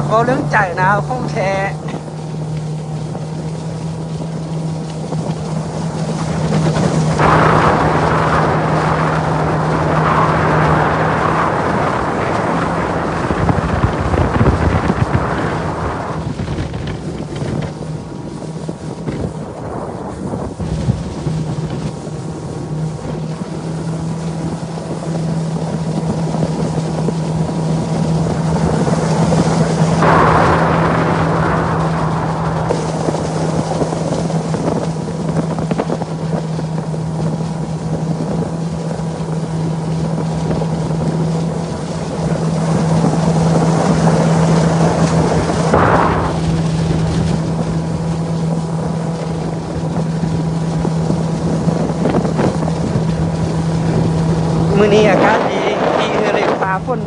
ເວົ້າເລື່ອງໃຈນະ ຂອງແທ້. ມື້ນີ້ອາກາດດີ ມີເຮືອເລັກຟ້າຝົນ.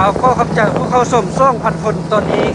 ເຮົາຂໍຂອບໃຈຜູ້ເຂົ້າຊົມສອງພັນຄົນຕອນນີ້.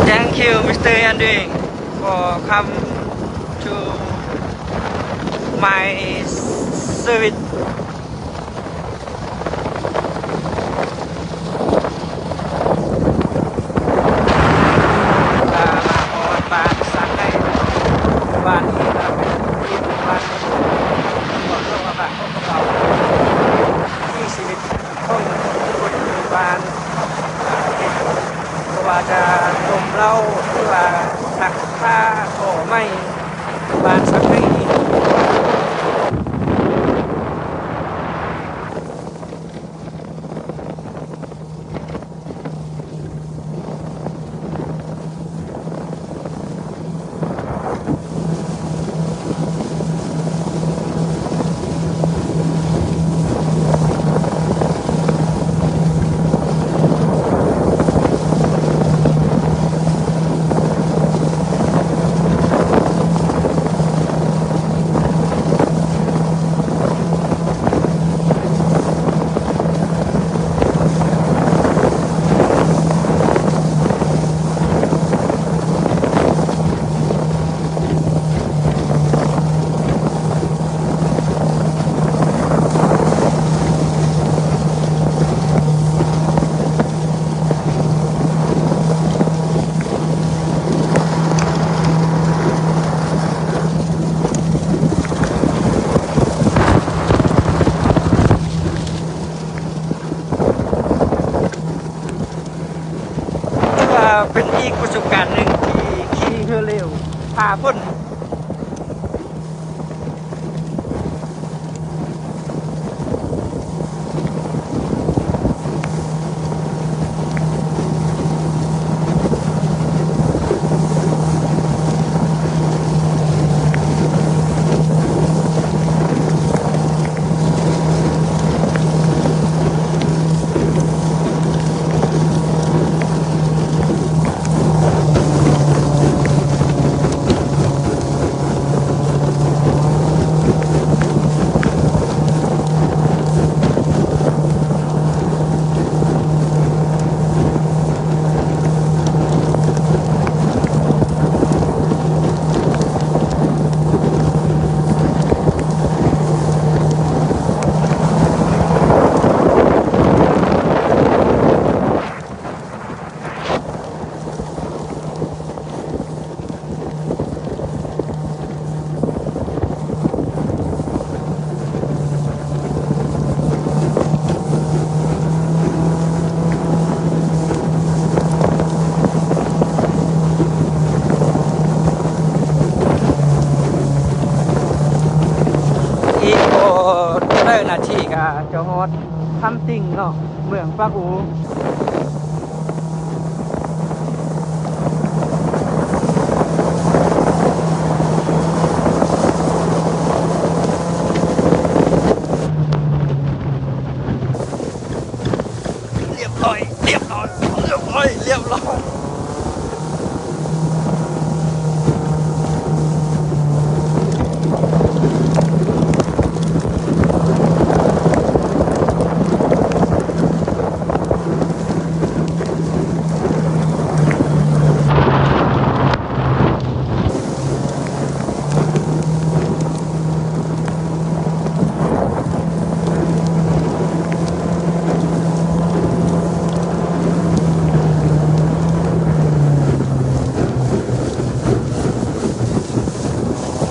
Thank you, Mister Andrew, for come to my service. ກະມາຮອດບ້ານສັກໄດ້ ບ້ານນີ້ກະເປັນບ້ານ ເວົ້າເລື່ອງວ່າບ້ານຂອງພວກເຮົາ ວິຖີຊີວິດຂອງຄົນຢູ່ບ້ານ ບໍ່ວ່າຈະຕົ້ມເຫຼົ້າ ຫຼືວ່າຊັກຜ້າ ທໍ່ໄມ້ ບ້ານສັກໄດ້. ອີກປະສົບການໜຶ່ງທີ່ຂີ່ເຮືອເລວຜ່າຝົນ. ອີກບໍ່ເທົ່າໃດນາທີກະຈະຮອດຖ້ຳຕິ່ງເນາະ ເມືອງປາກອູ. ລຽບຮ້ອຍ ລຽບຮ້ອຍ ລຽບຮ້ອຍ ລຽບຮ້ອຍ.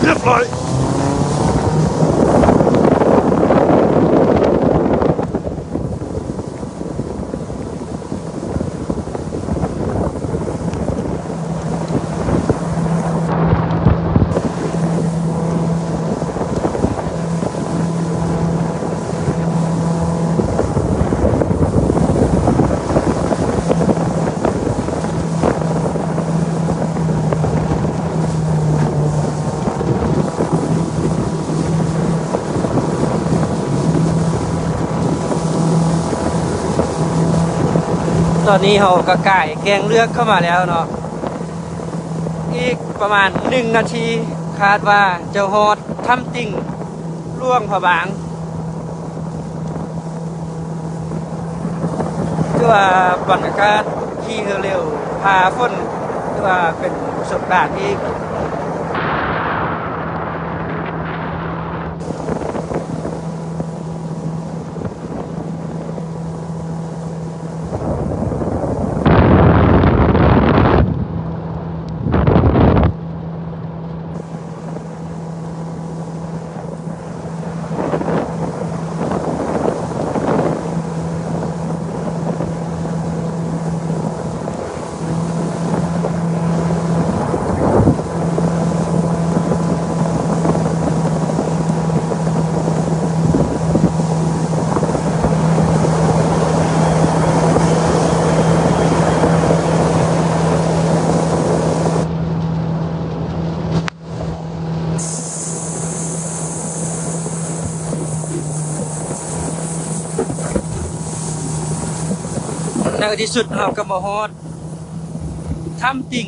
ລຽບຮ້ອຍ. ຕອນນີ້ເຮົາກໍກາຍແກ້ງເລືອກເຂົ້າມາແລ້ວເນາະ ອີກປະມານໜຶ່ງນາທີ ຄາດວ່າຈະຮອດຖ້ຳຕິ່ງຫຼວງພະບາງ. ຖືວ່າບັນຍາກາດຂີ່ເຮືອເລວຜ່າຝົນ ຖືວ່າເປັນປະສົບການອີກ. ໃນທີ່ສຸດເຮົາກໍມາຮອດຖ້ຳຕິ່ງ.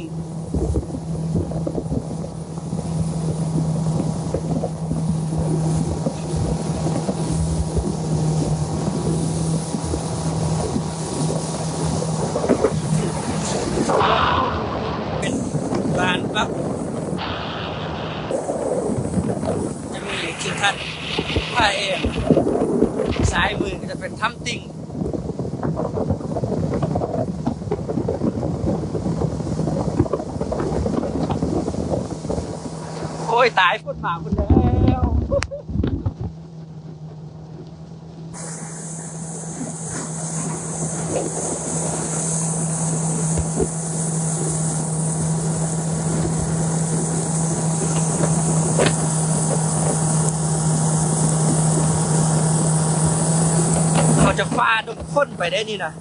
ເປັນລານປັບ ຈະມີເຂດຂັດຜາແອງ ຊ້າຍມືກໍຈະເປັນຖ້ຳຕິ່ງ. ໂອ້ຍ ຕາຍ ຝົນມາພຸ້ນແລ້ວ. ປ່າດົງຝົນໄປໄດ້ນີ້ນະ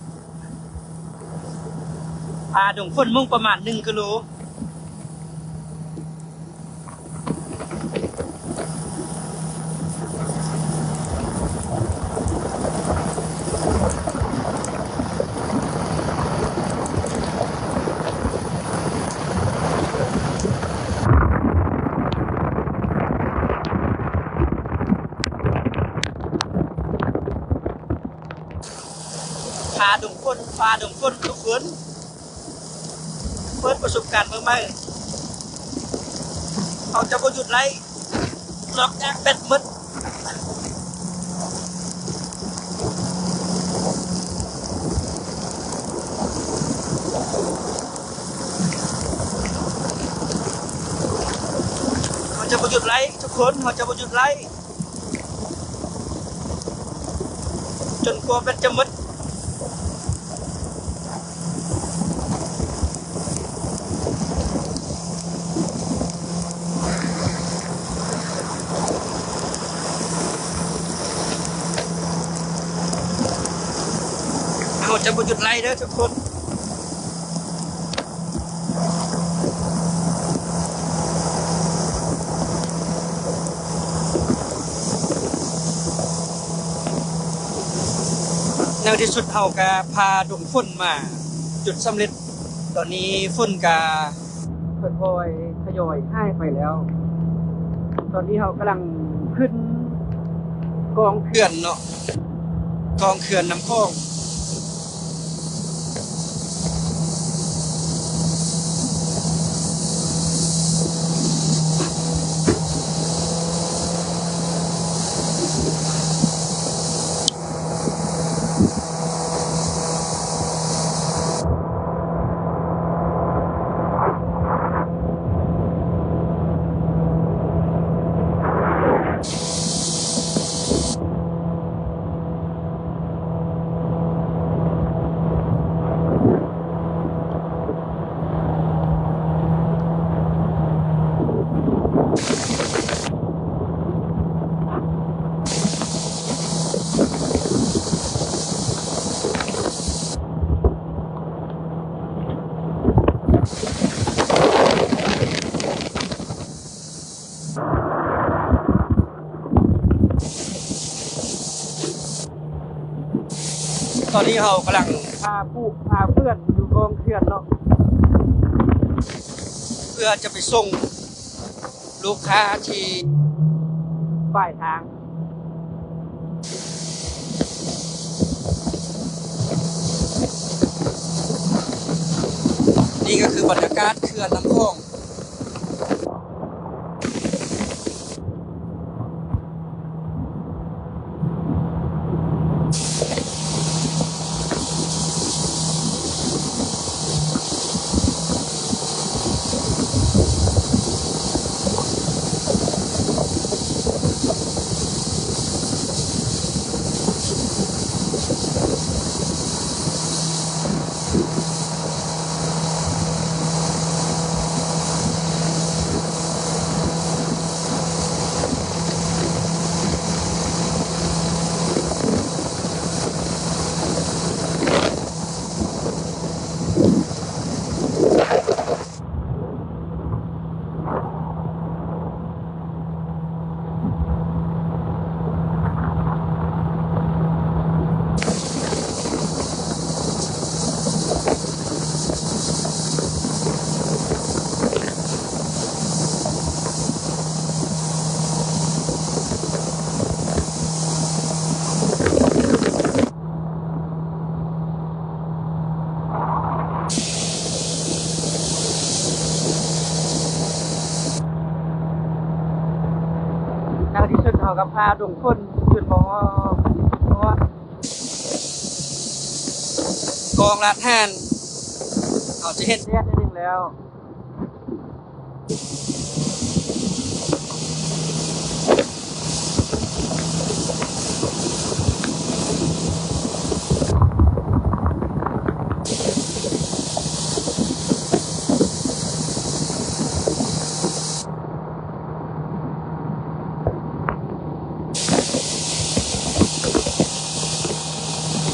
ປ່າດົງຝົນ ມຸງປະມານໜຶ່ງກິໂລ. ຜາດົງຝົນ ຜາດົງຝົນທຸກຄົນ ເປີດປະສົບການເບິ່ງໃໝ່ ເຮົາຈະບໍ່ຢຸດໄລ່ ນອກຈາກແບັດໝົດ ເຮົາຈະບໍ່ຢຸດໄລ່ທຸກຄົນ ເຮົາຈະບໍ່ຢຸດໄລ່ ຈົນກວ່າແບັດຈະໝົດ ເຮົາຈະບໍ່ຢຸດໄລ່ເດີທຸກຄົນ. ໃນທີ່ສຸດເຮົາກະຜ່າດົງຝົນມາຈົນສຳເລັດ. ຕອນນີ້ຝົນກະຄ່ອຍໆທະຍອຍຫາຍໄປແລ້ວ. ຕອນນີ້ເຮົາກຳລັງຂຶ້ນກອງເຂື່ອນເນາະ. ກອງເຂື່ອນນ້ຳຂອງ. ຕອນນີ້ເຮົາກຳລັງພາປູກພາເພື່ອນຢູ່ກອງເຂື່ອນເນາະ ເພື່ອຈະໄປສົ່ງລູກຄ້າທີ່ປາຍທາງ. ນີ້ກໍຄືບັນຍາກາດເຂື່ອນນ້ຳຂອງ. ໃນທີ່ສຸດເຮົາກໍຜ່າດົງຝົນຈົນມາຮອດ ຮອດກອງລາດອາຫານ. ເຮົາຈະເຫັນແດດໜ້ອຍໜຶ່ງແລ້ວ. ໃນ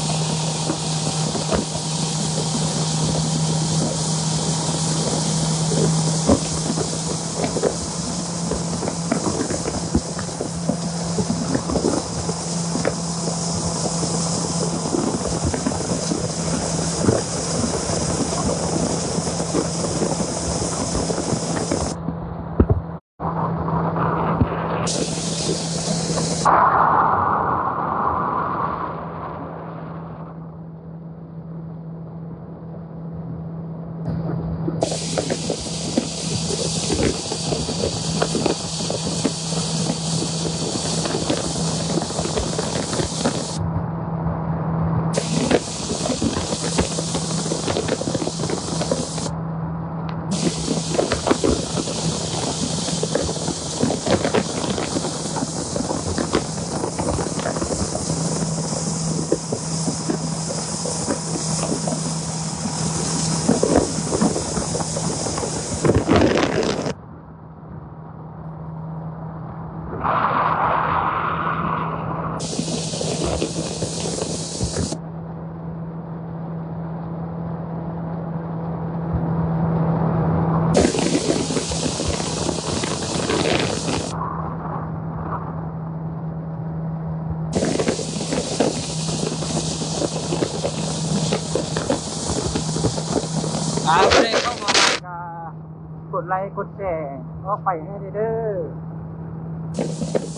ອ່າ ຜູ້ໃດເຂົ້າມາໃໝ່ກໍກົດໄລກົດແຊອອກໄປໃຫ້ແດ່ເດີ້.